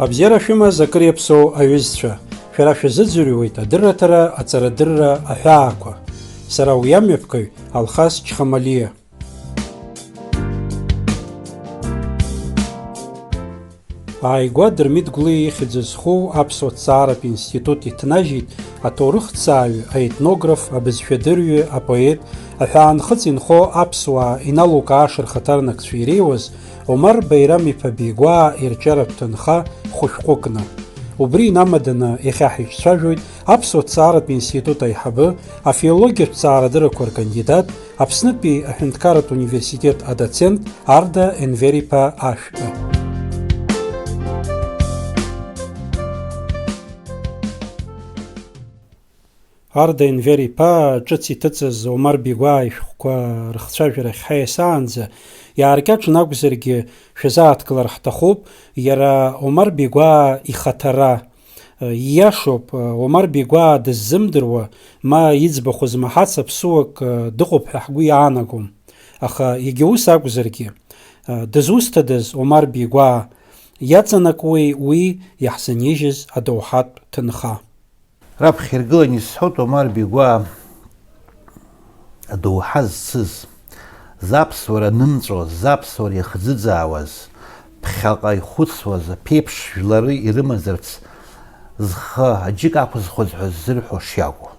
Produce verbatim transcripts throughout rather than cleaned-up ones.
Абзиара шәымаз акыр иаԥсоу аҩызцәа, шәара шәазыӡырҩуеит адырраҭара, аҵарадырра аҳәаақәа. Сара уи амҩаԥгаҩ Алхас Чхамалиа. Ааигәа Дырмит Гәлиа ихьӡ зху аԥсуа ҭҵааратә институт иҭнажьит аҭоурыхҭҵааҩы, аетнограф, абызшәадырҩы, апоет, аҳәаанхыҵ инхо аԥсуаа иналукааша рхаҭарнакцәа иреиуаз Омар Баирам-иԥа Бигәаа ирҿиаратә ҭынха хәышәҟәыкны. Убри инамаданы иахьа ҳиҿцәажәоит аԥсуа ҭҵааратә институт аиҳабы, афилологиатә ҭҵаарадыррақәа ркандидат, Аԥснытәи аҳәынҭқарратә университет адоцент Арда Енвер-иԥа Ашәба. Арда Енвер-иԥа ҿыц иҭыҵыз Омар Бигәаа ишәҟәқәа рыхцәажәарахь ҳаиасаанӡа, иааркьаҿны акәзаргьы шәазааҭгылар ҳҭахуп, иара Омар Бигәаа ихаҭара. Ииашоуп, Омар Бигәаа дыззымдыруа, ма иӡбахә змаҳац аԥсуак дыҟоуп ҳәа ҳгәы иаанагом. Аха егьа ус акәзаргьы, дызусҭадаз Омар Бигәаа, иаҵанакуеи уи иаҳзынижьыз адоуҳатә ҭынха? Раԥхьа иргыланы исҳәоит Омар Бигәаа адоуҳа зцыз, заԥсуара нымҵәо, заԥсуара иахӡыӡаауаз, ԥхьаҟа ихәыцуаз, аԥеиԥш жәлары ирымазарц зхы аџьыка ақәызхуаз ҳәа ззырҳәо шиакәу.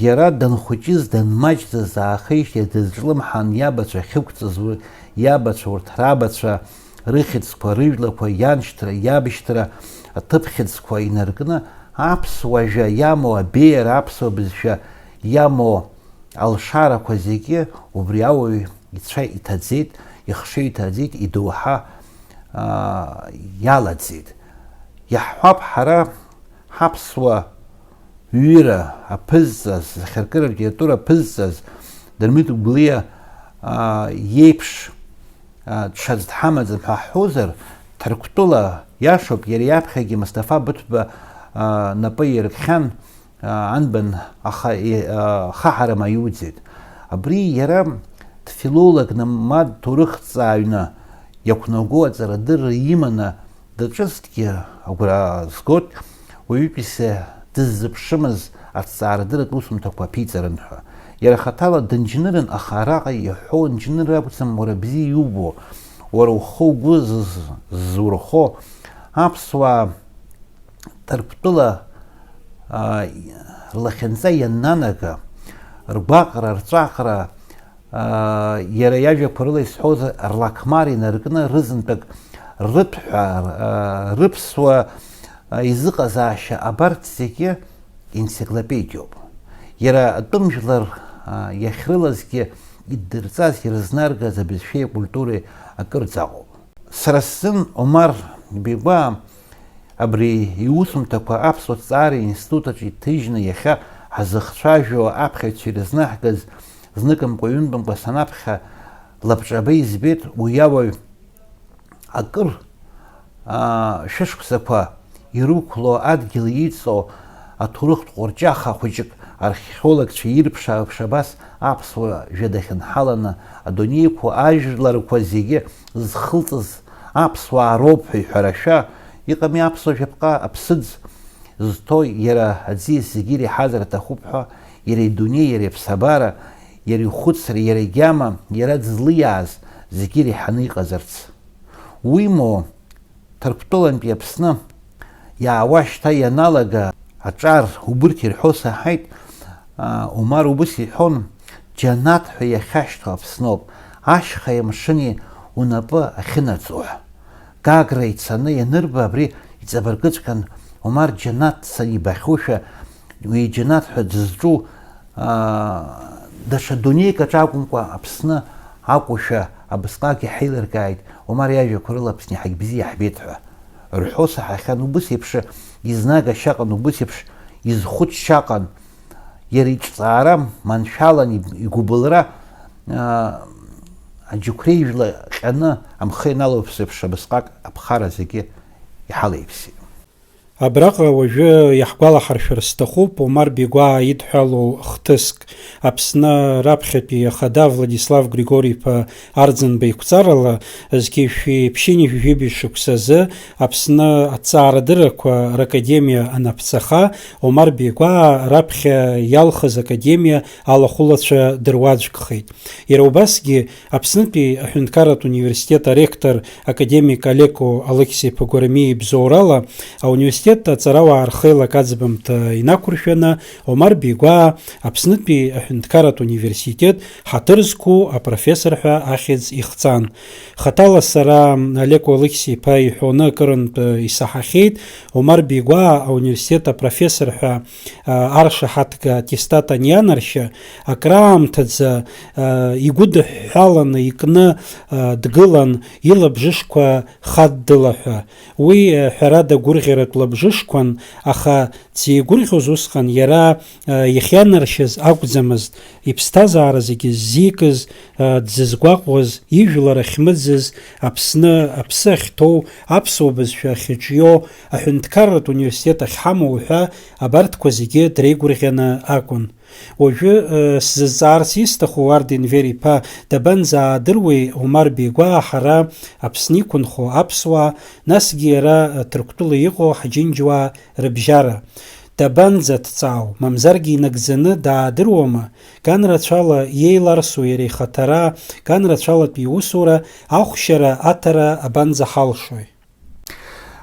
Иара данхәыҷыз, данмаҷӡаз аахижьҭеи дызҿлымҳан иабацәа ахьықәҵыз, уи иабацәа, урҭ рабацәа рыхьӡқәа, рыжәлақәа, ианшьҭра, иабшьҭра аҭыԥхьыӡқәа инаркны, аԥсуа жәа иамоу, абеиара аԥсуа бызшәа иамоу алшарақәа зегьы убри ауаҩ ицәа иҭаӡеит, ихшыҩ иҭаӡеит, идоуҳа, аа, иалаӡеит. Иаҳҳәап, ҳара ҳаԥсуа ҩыра аԥызҵаз, зхьаркыра литература аԥызҵаз Дырмит Гәлиа, аа, иеиԥш, аа, ҽаӡә дҳамаӡам ҳәа ҳҳәозар, Ҭырқәтәыла иашоуп, иара иаԥхьагьы Мусҭафа Быҭәба, аа, напы иаиркхьан, аа, анбан, аха, е-, аа, хыҳарам аиуӡеит. Абри иара дфилологны, ма дҭоурыхҭҵааҩны иақәнаго аҵарадырра иманы даҿызҭгьы агәра згоит, уаҩытәыҩса дыззыԥшымыз аҭҵаарадырратә усумҭақәа аԥиҵарын ҳәа. Иара хаҭала дынџьнырын, аха араҟа иҳәо нџьныр акәӡам, уара бзиа иубо, уара ухы угәы зыз-, ззурхо, аԥсуаа Ҭырқәтәыла, аа, рлахьынҵа ианнанага, ргәаҟра, рҵәаҟра, аа, иара иажәақәа рыла исҳәозар, рлақмар инаркны рызынтәык рыҭәҳәа, аа, рыԥсуа, аа, изыҟазаашьа абарҭ зегьы енциклопедиоуп. Иара атәым жәлар, аа, иахьрылазгьы иддырҵаз, ирызнаргаз абызшәеи акультуреи акырӡ аҟоуп. Сара сзын Омар Бигәаа абри иусумҭақәа аԥсуа ҭҵаареи институт аҿы иҭыжьны иахьа ҳзыхцәажәо аԥхьаҩцәа ирызнаҳгаз зныкымкәа-ҩынтәымкәа санаԥхьа лабҿаба избеит уи ауаҩ акыр, аа, шәышықәсақәа ирықәло адгьыл иҵоу аҭоурыхтә ҟәырҷаха хәыҷык археологцәа ирԥшааԥш абас аԥсуа жәа дахьынҳаланы адунеиқәа ажәларқәа зегьы зхылҵыз аԥсуаа роуп ҳәа иҳәарашәа, иҟами аԥсуа жәаԥҟа аԥсыӡ зҭоу иара аӡиас зегьы иреиҳазар аҭахуп ҳәа, иара идунеи, иара иԥсабара, иара ихәыцра, иара игьама, иара дзлиааз зегьы иреиҳаны иҟазарц. Уимоу, Ҭырқәтәылантәи Аԥсны иаауа шьҭа ианалага аҿар убырҭ ирҳәо саҳаит, аа, Омар убыс иҳәон, џьанаҭ ҳәа иахьашьҭоу Аԥсноуп, ашьхеи амшыни унапы ахьынаӡо ҳәа. Гагра ицаны ианырба абри иҵабыргыҵәҟьан, Омар џьанаҭ дцаны ибахьоушәа, уи џьанаҭ ҳәа дызҿу, аа, даҽа дунеик аҿы акәымкәа, Аԥсны акәушәа абысҟак иҳаилыркааит, Омар иажәақәа рыла Аԥсны иаҳагь бзиа иаҳбеит ҳәа. Рҳәо саҳахьан, убыс еиԥш изнагашьа ыҟан, убыс еиԥш изхәыцшьа ыҟан. Иара иҿҵаара маншәалан, иб-, игәыбылра, аа, аџьықәреи жәла ҟьаны амхы ианалоуԥс еиԥш абысҟак аԥхара зегьы иҳалеиԥсеит. Абраҟа уажәы иаҳгәалаҳаршәар сҭахуп Омар Бигәаа идҳәалоу хҭыск. Аԥсны раԥхьатәи ахада Владислав Григори-иԥа Арӡынба иқәҵарала, зқьи жәшәи ԥшьынҩажәи жәибжь шықәсазы Аԥсны аҭҵаарадыррақәа ракадемиа анаԥҵаха, Омар Бигәаа раԥхьа иалхыз академиа алахәылацәа дыруаӡәкхеит. Иара убасгьы Аԥснытәи аҳәынҭқарратә университет аректор академик Алеко Алықьса-иԥа Гәарамиа ибзоурала, ауниверситет аҵарауаа рхеилак аӡбамҭа инақәыршәаны, Омар Бигәаа Аԥснытәи аҳәынҭқарратә университет ҳаҭыр зқәу апрофессор ҳәа ахьӡ ихҵан. Хаҭала сара Алеко Алықьса-иԥа иҳәоны акырынтә исаҳахьеит, Омар Бигәаа ауниверситет апрофессор ҳәа, а, аршаҳаҭга аттестат анианаршьа, акраамҭаӡа, а, игәыдыҳәҳәаланы икны, а, дгылан, илабжышқәа хаддыла ҳәа. Уи, а, ҳәарада, гәырӷьаратә лабжышқәан, аха дзеигәырӷьоз усҟан иара, а, иахьианаршьаз акәӡамызт, иԥсҭазаара зегьы ззикыз, а, дзызгәаҟуаз, ижәлар ахьмыӡыз, Аԥсны аԥсы ахьҭоу, аԥсуа бызшәа ахьыҿио, аҳәынҭқарратә университет ахьҳамоу ҳәа абарҭқәа зегьы дреигәырӷьаны акәын. Уажәы, э, сзызҵаарц исҭаху, Уардин Вер-иԥа, дабанӡаадыруеи Омар Бигәаа ҳара Аԥсны иқәынхо аԥсуаа, насгьы иара, э, Ҭырқәтәыла иҟоу ҳџьынџьуаа рыбжьара? Дабанӡаҭҵаау, мамзаргьы инагӡаны даадыруама? Ганрацәала иеиларсу иара ихаҭара, ганрацәалатәи иусура, ахәшьара аҭара абанӡаҳалшои?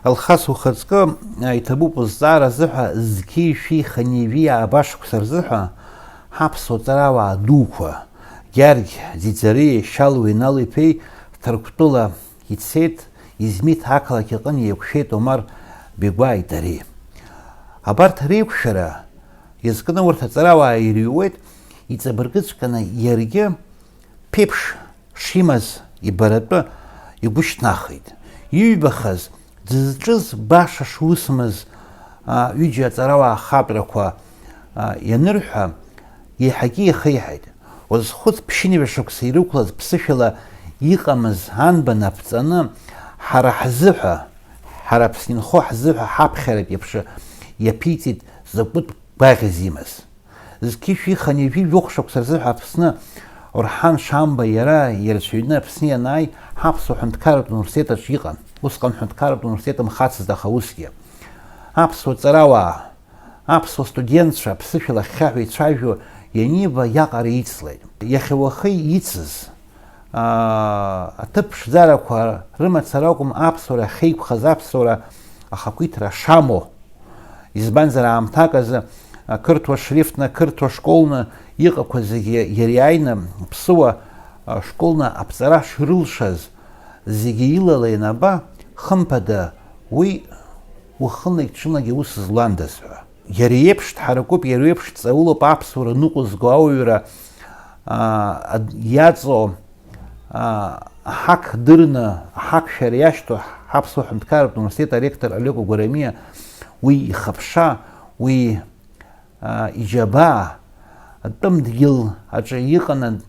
Алхас, ухаҵкы, а, иҭабуп узҵаара азыҳәа, зқьи жәшәи хынҩажәи ааба шықәса рзыҳәа ҳаԥсуа ҵарауаа дуқәа, Гьаргь Ӡиӡариеи Шьалуа Инал-иԥеи Ҭырқәтәыла ицеит, Измит ақалақь аҟны еиқәшәеит Омар Бигәааи дареи. Абарҭ реиқәшәара иазкны урҭ аҵарауаа ирыҩуеит, иҵабыргыҵәҟьаны иаргьы ԥеиԥш шимаз ибаратәы игәы шьҭнахит. Иҩбахаз, дызҿыз баша шусмыз, а, ҩыџьа аҵарауаа ахатәрақәа, а, ианырҳәа, еиҳагьы ихеиҳаит. Уазхәыц, ԥшьынҩажәа шықәса ирықәлаз ԥсышәала иҟамыз анбан аԥҵаны, ҳара ҳзыҳәа, ҳара Аԥсны инхо ҳзыҳәа ҳаԥхьаратә еиԥш иаԥиҵеит, закәытә гәаӷьыз имаз. Зқьышә ихынҩажәи жәохә шықәса рзыҳәа Аԥсны Орҳан Шамба иара ирацәаҩны Аԥсны ианааи, ҳаԥсуа ҳәынҭқарратә университет аҿы иҟан. Усҟан ҳәынҭқарратә университет мхацызт, аха усгьы. Аԥсуа ҵарауаа, аԥсуа студентцәа аԥсышәала ахьхьаҳәа ицәажәо ианиба, иаҟара ицлеит. Иахьа уахеи ицыз, аа, аҭыԥ ԥшӡарақәа рымацара акәым, аԥсуара ахьеиқәхаз, аԥсуара ахақәиҭра шамоу. Избанзар, аамҭак азы ақырҭуа шрифтны, ақырҭуа школны иҟақәаз зегьы иара иааины ԥсыуа, а, школны аԥҵара шрылшаз зегьы илала ианаба, хымԥада, уи уахынлагь-ҽынлагь аус зландаз ҳәа. Иара иеиԥш дҳаракуп, иара иеиԥш дҵаулоуп аԥсуара ныҟәызго ауаҩра, а, ад-, иаҵоу, а, аҳақ дырны, аҳақшәара иашьҭоу ҳаԥсуа ҳәынҭқарратә университет аректор Алеко Гәарамиа, уи ихыԥша, уи, а, иџьабаа, атәым дгьыл аҿы иҟаны,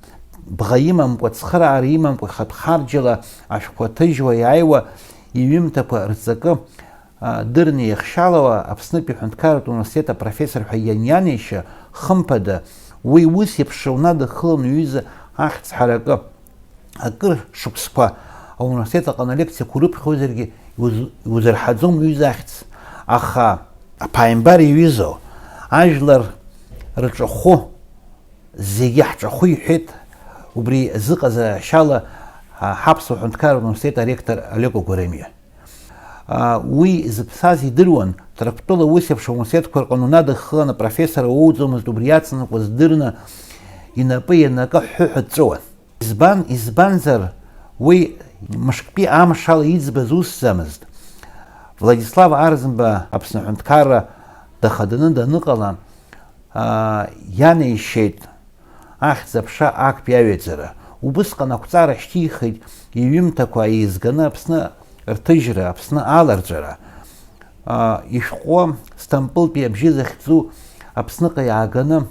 бӷа имамкәа, цхыраара имамкәа, ихатәхарџьала ашәҟәқәа ҭыжьуа иааиуа иҩымҭақәа рҵакы, а, дырны иахшьалауа Аԥснытәи аҳәынҭқарратә университет апрофессор ҳәа ианианеишьа, хымԥада, уи ус еиԥш унадыххылан уҩыза ахьӡ ҳаракы. Акыр шықәсқәа ауниверситет аҟны алекциақәа урыԥхьозаргьы иуз-, иузырҳаӡом уҩыза ахьӡ. Аха аԥааимбар иҩызоу, ажәлар рҿахәы, зегьы ҳҿахәы иҳәеит убри зыҟазаашьала, а, ҳаԥсуа ҳәынҭқарратә университет аректор Алеко Гәарамиа. А, уи зыԥсаз идыруан, Ҭырқәтәыла ус еиԥш ауниверситетқәа рҟны унадыххыланы апрофессор уоуӡомызт, убри иаҵанакуа здырны инапы ианакы ҳәҳәа дҵәыуан. Избан, избанзар, уи мышктәи амшала иӡбаз усӡамызт. Владислав Арӡынба Аԥсны аҳәынҭқарра дахаданы даныҟала, аа, ианеишьеит ахьӡ-аԥша актә иаҩаӡара. Убысҟан ақәҵара шьҭихит иҩымҭақәа еизганы Аԥсны рҭыжьра, Аԥсны аларҵәара. Аа, ишәҟәы Сҭампылтәи абжьы захьӡу Аԥсныҟа иааганы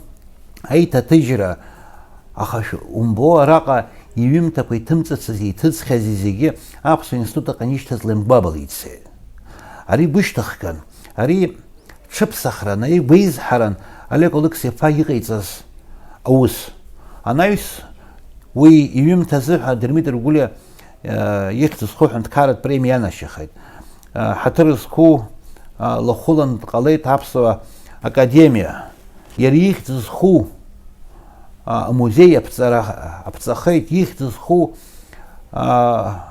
аиҭаҭыжьра, аха шәымбо, араҟа иҩымҭақәа иҭымҵыцыз, иҭыҵхьази зегьы Аԥсуа институт аҟны ишьҭаз леимгәабала ицеит. Ари гәышьҭыхган, Ари ҽыԥсахран, ари гәеизҳаран Олег Алықьса-иԥа иҟаиҵаз аус. Анаҩс уи иҩымҭа азыҳәа Дырмит Ргәлиа, э, ихьӡ зху аҳәынҭқарратә премиа ианашьахеит. Э, ҳаҭыр зқәу, э, лахәылан дҟалеит Аԥсуа Академиа. Иара ихьӡ зху, а, амузеи аԥҵара, аԥҵахеит, ихьӡ зху, а,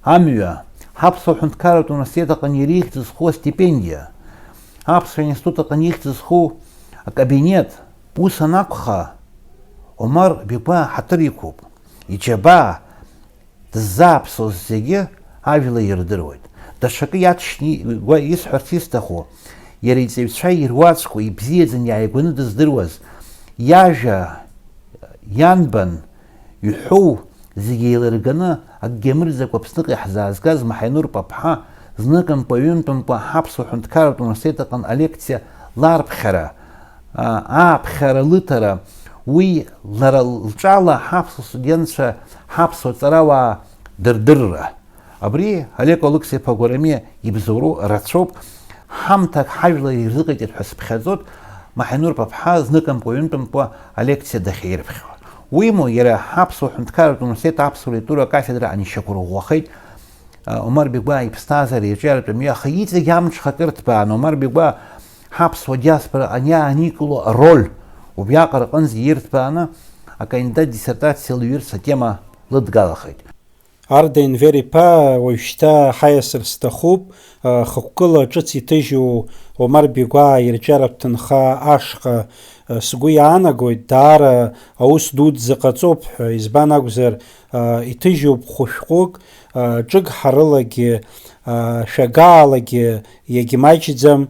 амҩа, ҳаԥсуа ҳәынҭқарратә университет аҟны иара ихьӡ зху астипендиа, аԥсуа институт аҟны ихьӡ зху акабинет. Ус анакәха, Омар Бигәаа ҳаҭыр иқәуп, иџьабаа, дыззааԥсоз зегьы ажәла ирдыруеит. Даҽакы иаҭшьны игәа исҳәарц исҭаху, иара иҵаҩцәа ируаӡәкуа, ибзиаӡаны иааигәаны дыздыруаз, иажәа ианбан, иҳәоу зегьы еилырганы, акгьы амырӡакәа Аԥсныҟа иаҳзаазгаз Маҳаинур Паԥҳа, зныкымкәа-ҩынтәымкәа ҳаԥсуа ҳәынҭқарратә университет аҟны алекциа ларԥхьара, а, ааԥхьара лыҭара, уи лара лҿала ҳаԥсуа студентцәа, ҳаԥсуа ҵарауаа дырдырра. Абри Олег Алықьса-иԥа Гәарамиа ибзоуроу рацәоуп, ҳамҭак ҳажәлар ирзыҟаиҵеит ҳәа сыԥхьаӡоит, Маҳаинур Паԥҳа зныкымкәа-ҩынтәымкәа алекциа дахьаирԥхьауа. Уимоу, иара ҳаԥсуа ҳәынҭқарратә университет аԥсуа литература акафедра анишьақәырӷәӷәахеит, Омар Бигәаа иԥсҭазаара иаҿиаратәы мҩа, аха иҵегь амҽхак ырҭбааны, Омар Бигәаа ҳаԥсуа диаспора аниааникыло ароль убриаҟара аҟынӡа ирҭбааны акандидат диссертациа лҩырц атема лыдгалахеит. Арда Енвер-иԥа уажәшьҭа ҳаиасыр сҭахуп, хықәкыла ҿыц иҭыжьу Омар Бигәаа ирҿиаратә ҭынха ашҟа сгәы иаанагоит, даара аус дуӡӡа ҟаҵоуп ҳәа, избан акәзар, иҭыжьуп хәышәҟәык, ҿыгҳарылагьы, шәагаалагьы иагьмаҷӡам,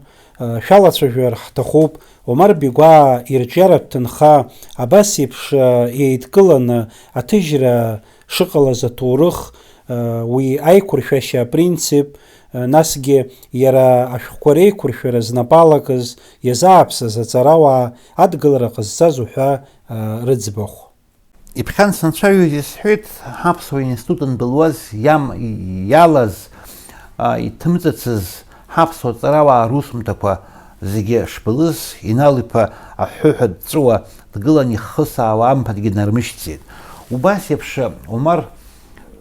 шәалацәажәар ҳҭахуп, Омар Бигәаа ирҿиаратә ҭынха абас еиԥш еидкыланы аҭыжьра шыҟалаз аҭоурых, уи аиқәыршәашьа апринцип, насгьы иара ашәҟәқәа реиқәыршәара знапы алакыз, иазааԥсаз аҵарауаа адгылара ҟазҵаз уҳәа рыӡбахә. Иԥхьан санцәажәоз исҳәеит, ҳаԥсуа институт анбылуаз иам-, иалаз, а, иҭымҵыцыз ҳаԥсуа ҵарауаа русумҭақәа зегьы шбылыз, Инал-иԥа аҳәҳәа дҵәыуа дгылан иххысаауа амԥангьы нармышьҭӡеит. Убас еиԥш, Омар,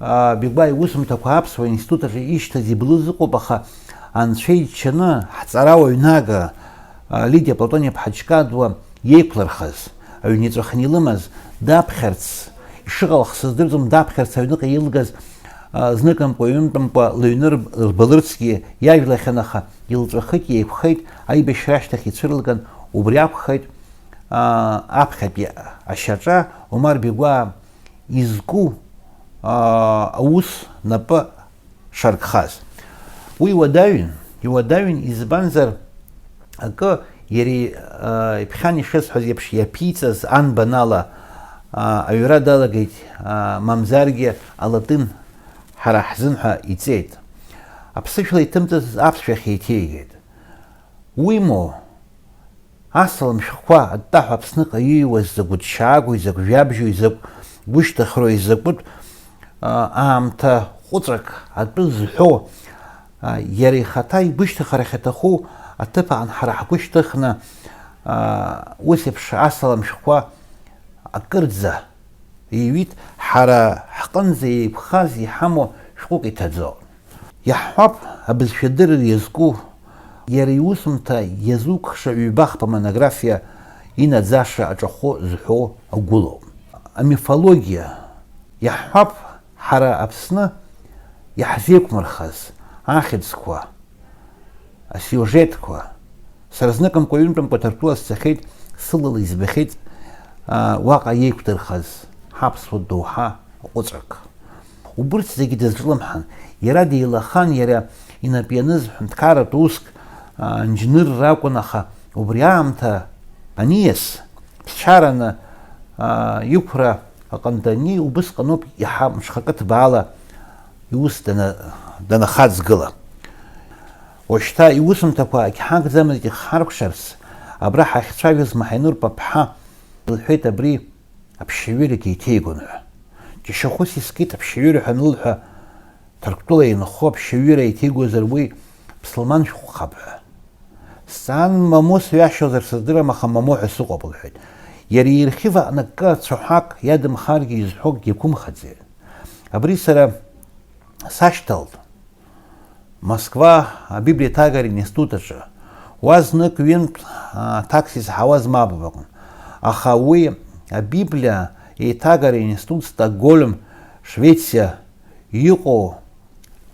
а, Бигәаа иусумҭақәа аԥсуа институт аҿы ишьҭаз иблыз ыҟоуп, аха Анцәа иччаны ҳҵарауаҩ нага, а, Лидиа Платон-иԥҳа Џькадуа иеиқәлырхыз, аҩны иҵәахны илымаз, даԥхьарц, ишыҟалах сыздырӡом, даԥхьарц аҩныҟа илгаз, а, зныкымкәа-ҩынтәымкәа лыҩны рб-, рбалырцгьы иажәлахьан, аха илҵәахит, иеиқәхеит, аибашьра ашьҭахь ицәырлган, убри акәхеит, а, аԥхьатәи ашьаҿа Омар Бигәаа изку, а, аус напы шаркхаз. Уи уадаҩын, иуадаҩын, избанзар, акы, иара, а, иԥхьан ишысҳәаз еиԥш, иаԥиҵаз анбанала, а, аҩра далагеит, а, мамзаргьы алатын ҳара ҳзын ҳәа иҵеит. Аԥсышәала иҭымҵыз аԥсшәахь еиҭеигеит. Уимоу, асалам шәҟәқәа аттаҳәа Аԥсныҟа ииуаз закә гәыҭшьаагои, закә жәабжьуи, закә гәышьҭыхрои, закәытә, а, аамҭа ҟәыҵак атәы зҳәо, а, иара ихаҭа игәышьҭыхра ахьаҭаху аҭыԥ аан ҳара ҳгәы шьҭыхны, а, ус еиԥш асалам шәҟәқәа акырӡа иҩит, ҳара ҳҟынӡа еиқәхаз иҳамоу шәҟәык иҭаӡо. Иаҳҳәап, абызшәадырра иазку, иара иусумҭа иазукхша ҩбахԥа монографиа инаӡаша аҿахәы зҳәо агәылоуп. Амифологиа, иаҳҳәап, ҳара Аԥсны иаҳзеиқәмырхаз ахьӡқәа, асиужетқәа, сара зныкымкәа-ҩынтәымкәа Ҭырқәтәыла сцахьеит, сылала избахьеит, а, уаҟа иеиқәдырхаз ҳаԥсуа доуҳа аҟәыҵрак. Убырҭ зегьы дазҿлымҳан, иара деилахан, иара инап ианыз ҳәынҭқарратә уск, а, нџьнырра акәын, аха убри аамҭа аниас, ԥсшьараны, а, иқәра аҟынтә ани, убысҟаноуп иаҳа мҽхакы ҭбаала иус дана-, данахаҵгыла. Уажәшьҭа иусумҭақәа агьҳагӡамызт ихҳаркәшарц, абра ҳахьцәажәоз Маҳаинур Паԥҳа лҳәеит абри аԥшьаҩырагьы иҭеигон ҳәа. Џьашьахәыс искит аԥшьаҩыра ҳәа анылҳәа, Ҭырқәтәыла инхо аԥшьаҩыра иҭеигозар уи ԥсылман шәҟәхап ҳәа. Сан мамоу сҩашьозар сыздырам, аха мамоу ҳәа сыҟоуп, лҳәеит. Иара иархив аҟны акы ацәаҳәак иадамхаргьы изҳәогьы иқәымхаӡеит. Абри сара сашьҭалт Москва абиблиоҭагара институт аҿы. Уа знык ҩынтә, а, такси саҳауаз мап акәын. Аха уи абиблиа еиҭагара институт Стокгольм, Швециа иҟоу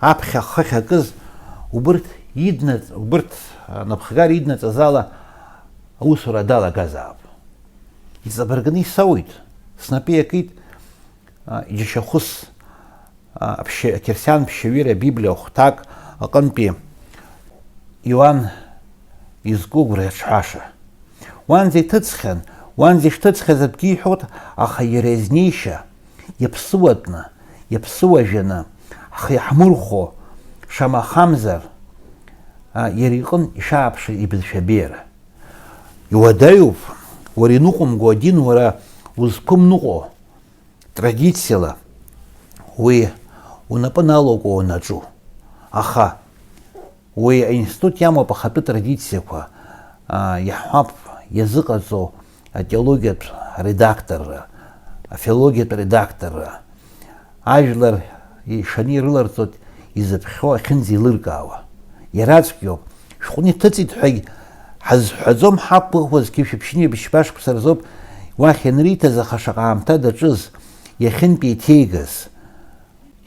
аԥхьа хыхь акыз убырҭ иднаҵ-, убырҭ, а, напхгара иднаҵаз ала аусура далагазаап. Иҵабыргны исоуит, снапы иакит, а, иџьашьахәыс, а, аԥшьа-, ақьырсиан ԥшьаҩыра Абиблиа ахәҭак аҟынтәи Иоанн изку гәырӷьаҿҳәаша. Уанӡа иҭыҵхьан, уанӡа ишҭыҵхьаз акгьы иҳәот, аха иара изнеишьа, иаԥсуатәны, иаԥсуажәаны, ҳхы иаҳмырхәо, шамахамзар, а, иара иҟын ишааԥшыз ибызшәа абеиара. Иуадаҩуп, уара иныҟәымго адин уара узқәымныҟәо, традициала уи унапы налоуго уанаҿу. Аха уи аинститут иамоуп ахатәы традициақәа, аа, иаҳҳәап, иазыҟаҵоу атеологиатә редакторра, афилологиатә редакторра, ажәлар ишаны ирыларҵоит изыԥхьо ахьынӡеилыркаауа. Иараӡәк иоуп. Шәҟәны иҭыҵит ҳәагь ҳазҳәаӡом, ҳақәгәыӷуазгьы шәыԥшьынҩажәи ԥшьба шықәса рзоуп уахь ианриҭаз, аха шаҟа аамҭа даҿыз, иахьынтәи иҭеигаз.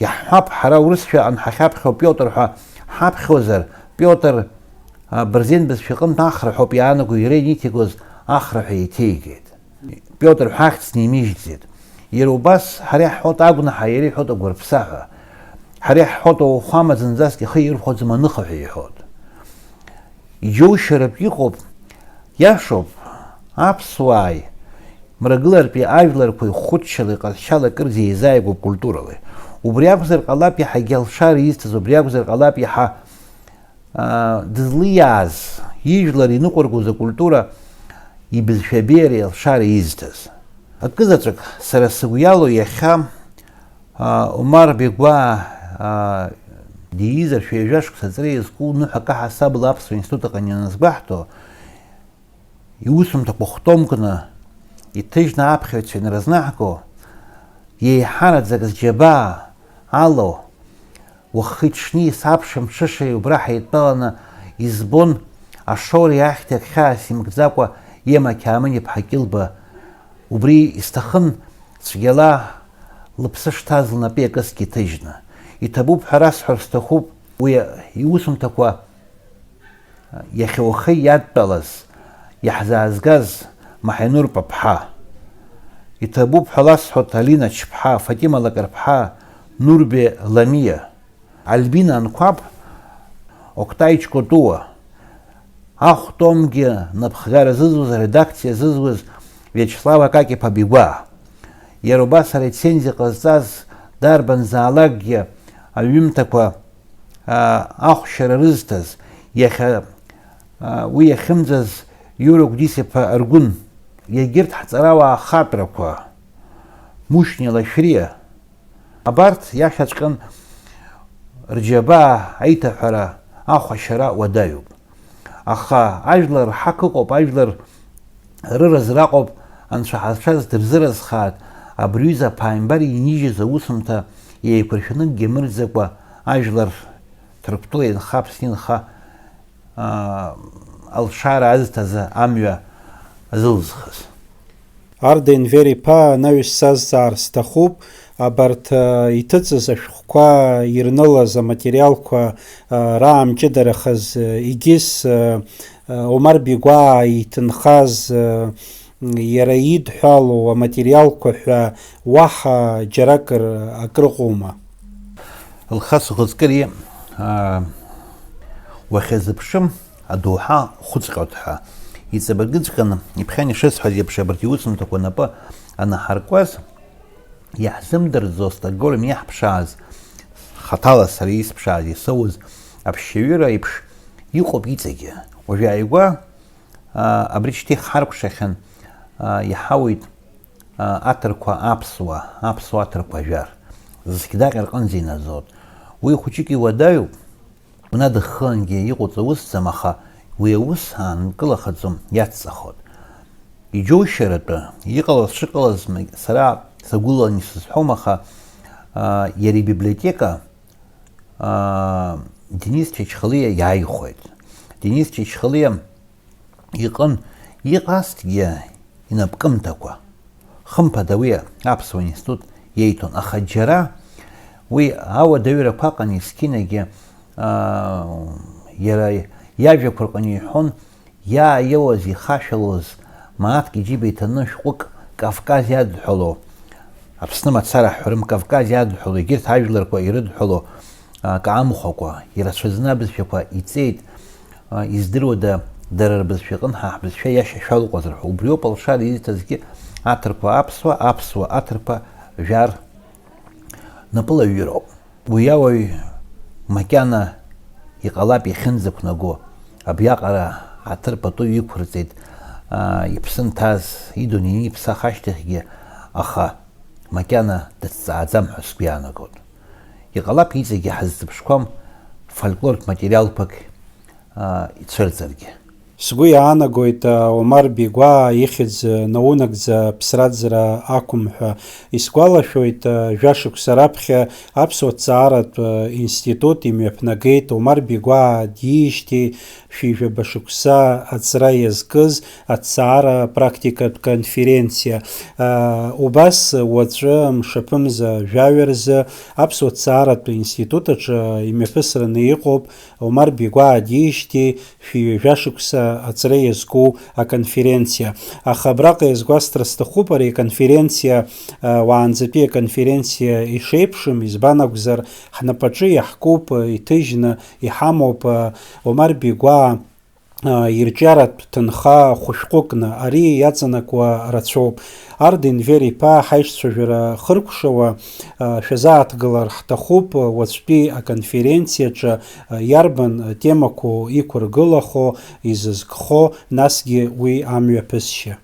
Иаҳҳәап, ҳара урысшәа анҳахьаԥхьо Пиотр ҳәа ҳаԥхьозар, Пиотр, а, бырзен бызшәа иҟынтә Ахра ҳәоуп иаанаго, иара иниҭигоз Ахра ҳәа еиҭеигеит. Пиотр ҳәа ахьӡ нимижьӡеит. Иара убас ҳара иаҳҳәоит агәнаҳа, иара иҳәоит агәырԥса ҳәа. Ҳара иаҳҳәоит ауахәама зынӡаск ихы ирхәаӡом аныха ҳәа иҳәоит. Иџьоушьаратә иҟоуп, иашоуп, аԥсуааи мрагылартәи ажәларқәеи хәыцшьалеи ҟазшьала акырӡа еизааигәоуп культурала. Убри акәзар ҟалап иаҳагьы алшара изҭаз, убри акәзар ҟалап иаҳа, аа, дызлиааз, ижәлар иныҟәыргоз акультура ибызшәа абеиареи алшара изҭаз. Акызаҵәык сара сыгәы иалоу иахьа, аа, Омар Бегәаа, аа, диизар шәи жәа шықәса аҵра иазку ныҳәак аҳасабала Аԥсуа институт аҟны ианазгәаҳҭо, иусумҭақәа хәтомкны иҭыжьны аԥхьаҩцәа инарызнаҳго, иеиҳараӡак зџьабаа алоу, уахи-ҽни саԥшым ҽышеи убра ҳаидтәаланы избон, Ашоуреи ахьҭеи хьаас имкӡакәа Ема Қьаамын-иԥҳа Кьылба, убри исҭахын цәгьала лыԥсы шҭаз лнапы иакызҭгьы ҭыжьны. Иҭабуп ҳәа расҳәар сҭахуп уи иусумҭақәа иахьа уахеи иадтәалаз, иаҳзаазгаз Маҳенур Паԥҳа. Иҭабуп ҳәа ласҳәоит Алина Чԥҳа, Фатима Лакрԥҳа, Нурбе Ламиа, Альбина Анқәаб, Октай Ҷкәытәуа, ахәтомгьы напхгара зызуз, аредакциа зызуз Виачеслав Акакь-иԥа Бигәаа. Иара убас арецензиа ҟазҵаз дарбанзаалакгьы аҩымҭақәа, аа, ахәшьара рызҭаз, иахьа, аа, уи иахьымӡаз Иура Гәдис-иԥа Аргәын, егьырҭ ҳҵарауаа хатрақәа, Мушьни Лашәриа, абарҭ иахьаҵәҟьан рџьабаа аиҭаҳәара, ахәашьара уадаҩуп. Аха ажәлар рҳақ ыҟоуп, ажәлар рыразра ыҟоуп, Анцәа ҳазшаз дырзыразхааит, абри аҩыза аԥааимбар инижьыз аусумҭа еиқәыршәаны акгьы мырӡакәа ажәлар Ҭырқәтәыла инха, Аԥсны инха, аа, алшара азҭаз амҩа зылзхыз. Арда Енвер-иԥа, анаҩс сазҵаар сҭахуп, абарҭ, а, иҭыҵыз ашәҟәқәа ирнылаз аматериалқәа, а, раамҷыдарахаз, а, егьыс, а, а, Омар Бигәаа иҭынхаз, а, иара идҳәалоу аматериалқәа ҳәа уаҳа џьаракыр акрыҟоума? Алхас Ӷыҵкыри, аа, уахьазыԥшым, адоуҳа хәыҵҟьоит ҳәа иҵабыргыҵәҟьаны, иԥхьан ишысҳәаз еиԥш, абарҭ иусумҭақәа напы анаҳаркуаз, иаҳзымдырӡо Стокгольм иаҳԥшааз, хаҭала сара исԥшааз, исоуз аԥшьаҩыра еиԥш иҟоуп иҵегьы. Уажәааигәа, аа, абри шьҭа ихҳаркәшахьан, аа, иаҳауеит, аа, аҭырқәа аԥсуа, аԥсуа аҭырқәа жәар. Зқьдаҟьа рҟынӡа инаӡоит. Уи хәыҷык иуадаҩуп, унадыххылангьы иҟоуҵо усӡам, аха Уи аус аанкылахаӡом, иацҵахоит. Иџьоушьаратәы, иҟалаз шыҟалаз сара сагәыланы исызҳәом, аха, аа, иара ибиблиотека, аа, Денис Чачхалиа иааихәеит. Денис Чачхалиа иҟын иҟазҭгьы инапкымҭақәа. Хымԥада, уи аԥсуа институт иеиҭон, аха џьара уи ауадаҩрақәа аҟан есқьынагьы, аа, иара иажәақәа рҟны иҳәон, иааиауаз, ихашәалоз, мааҭк иџьыба иҭаны шәҟәык Кавказ иадҳәалоу, Аԥсны мацара ҳҳәарым, Кавказ иадҳәалоу, егьырҭ ажәларқәа ирыдҳәалоу, акы амхәакәа, ирацәаӡаны абызшәақәа иҵеит, а, издыруада, дара рбызшәа иҟны ҳа ҳбызшәа иашьа шәалоуҟазар ҳәа. Убриоуп алшара изҭазгьы аҭырқәа аԥсуа, аԥсуа аҭырқәа жәар напылаҩыроуп. Уи ауаҩ макьана иҟалап иахьынӡақәнаго, абриаҟара аҭыр пату иқәырҵеит, аа, иԥсы нҭаз, идунеи иԥсах ашьҭахьгьы, аха макьана дыҭҵааӡам ҳәа сгәы иаанагоит. Иҟалап иҵегьы ҳаззыԥшқәам фольклортә материалқәак, аа, ицәырҵыргьы. Сгәы иаанагоит, Омар Бигәаа ихьӡ наунагӡа аԥсра аӡра ақәым ҳәа. Исгәалашәоит, жәашықәса раԥхьа аԥсуа ҭҵааратә институт имҩаԥнагеит, Омар Бигәаа диижьҭеи шәи жәаба шықәса аҵра иазкыз аҭҵаара практикатә конференциа. Убас уаҵәы мшаԥымза жәаҩа рзы аԥсуа ҭҵааратә институт аҿы имҩаԥысраны иҟоуп Омар Бигәаа диижьҭеи шәи ҩажәа шықәса аҵра иазку аконференциа. Аха абраҟа иазгәасҭар сҭахуп, ари аконференциа, а, уаанӡатәи аконференциа ишеиԥшым, избан акәзар, ҳнапаҿы иаҳкуп, а, иҭыжьны иҳамоуп, а, Омар Бигәаа, а, ирҿиаратә ҭынха хәышәҟәыкны, ари иаҵанакуа рацәоуп. Арда Енвер-иԥа, ҳаишцәажәара хыркәшауа, а, шәазааҭгылар ҳҭахуп, уаҵәтәи аконференциаҿы, а, иарбан темақәоу иқәыргылахо, изызкхо, насгьы уи амҩаԥысшьа.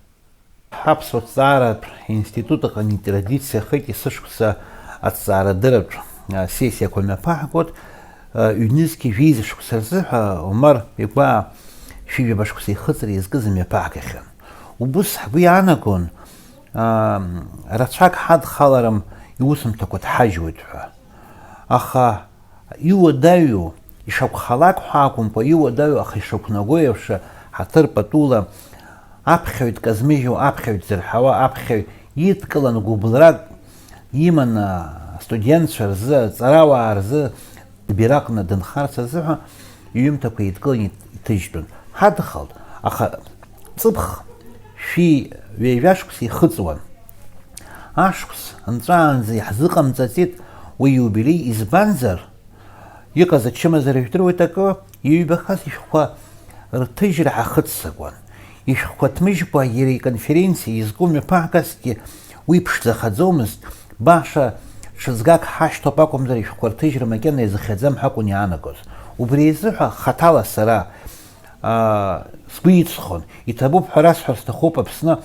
Ҳаԥсуа ҭҵааратә институт аҟны итрадициахеит есышықәса аҭҵаарадырратә, а, сессиақәа мҩаԥаҳгоит, а, ҩнызқьи жәеиза шықәса рзы ҳәа Омар Бигәаа шәи жәаба шықәса ихыҵра иазкыз мҩаԥаҳгахьан. Убыс ҳгәы иаанагон, аа, рацәак ҳадхаларым, иусумҭақәа ҭҳажьуеит ҳәа. Аха иуадаҩу, ишакәхалак ҳәа акәымкәа, иуадаҩу, аха ишақәнаго еиԥш, ҳаҭыр патула аԥхьаҩ дказмыжьуа, аԥхьаҩ дзырҳауа, аԥхьаҩ идкыланы гәыблрак иманы астудентцәа рзы, аҵарауаа рзы, Бираҟны дынхарц азыҳәа иҩымҭақәа еидкыланы иҭыжьтәын. Ҳадхалт, аха ҵыԥх шәи ҩажәа шықәса ихыҵуан. Ашықәс нҵәаанӡа иаҳзыҟамҵаӡеит уи иубилеи, избанзар, иҟаз ачымазара жәдыруеит акы, иҩбахаз ишәҟәқәа рҭыжьра ҳахыццакуан. Ишәҟәқәа ҭмыжькәа иара иконференциа изку мҩаԥаҳгасгьы уи ԥшӡахаӡомызт, баша ҽыҵгак ҳашьҭоуп акәымзар, ишәҟәқәа рҭыжьра макьана иазыхиаӡам ҳәа акәын иаанагоз. Убри азыҳәа хаҭала сара, аа, сгәы иҵхон, иҭабуп ҳәа расҳәар сҭахуп Аԥсны,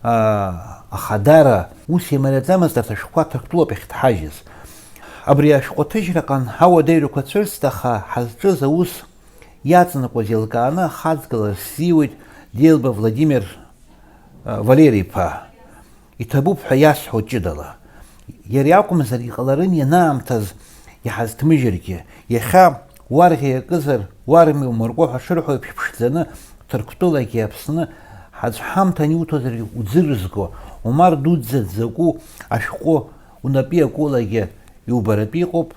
аа, ахадара ус имариаӡамызт арҭ ашәҟәқәа Ҭырқәтәылоуп иахьҭҳажьыз. Абри ашәҟәы аҭыжьраҟан ауадаҩрақәа цәырҵт, аха ҳазҿыз аус иаҵанакуаз еилкааны ахаҵгылара сзиуеит Делба Владимир, а, Валери-иԥа. Иҭабуп ҳәа иасҳәо ҷыдала. Иара иакәымзар, иҟаларын ианаамҭаз иҳазҭмыжьыргьы. Иахьа уарӷьа иакызар, уарми умыркәы ҳәа шырҳәо еиԥш ԥшӡаны, Ҭырқәтәылагьы Аԥсны аӡә ҳамҭан иуҭозаргьы уӡырызго, Омар дуӡӡа дзакәу ашәҟәы унапы иакулагьы иубаратәы иҟоуп,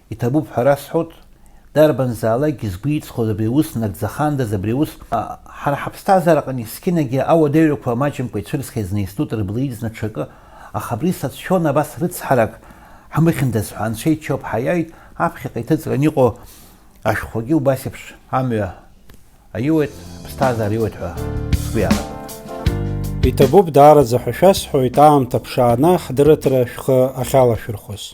иҭабуп ҳәа расҳәоит. Дарбанзаалакгьы згәы иҵхоз абри аус нагӡахандаз, абри аус, а, ҳара ҳаԥсҭазаараҟны есқьынагьы ауадаҩрақәа маҷымкәа ицәырызхьаз зны истут рыблеиӡны ҽакы, аха абри сацәшәон абас рыцҳарак ҳмыхьындаз ҳәа, анцәа иччоуп ҳаиааит, аԥхьаҟа иҭыҵран иҟоу ашәҟәқәагьы убас еиԥш амҩа аиуеит, аԥсҭазаара аиуеит ҳәа сгәы иаанагоит. Иҭабуп даараӡа ҳәа шәасҳәоит, аамҭа ԥшааны ҳдырраҭара шәхы ахьалашәырхәыз.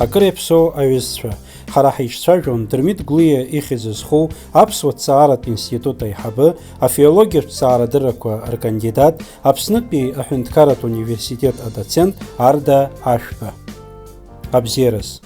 Акыр иаԥсоу аҩызцәа, ҳара ҳаиҿцәажәон Дырмит Гәлиа ихьӡ зху Аԥсуа ҭҵааратә институт аиҳабы, афилологиатә ҭҵаарадыррақәа ркандидат, Аԥснытәи аҳәынҭқарратә университет адоцент Арда Ашәба. Абзиараз.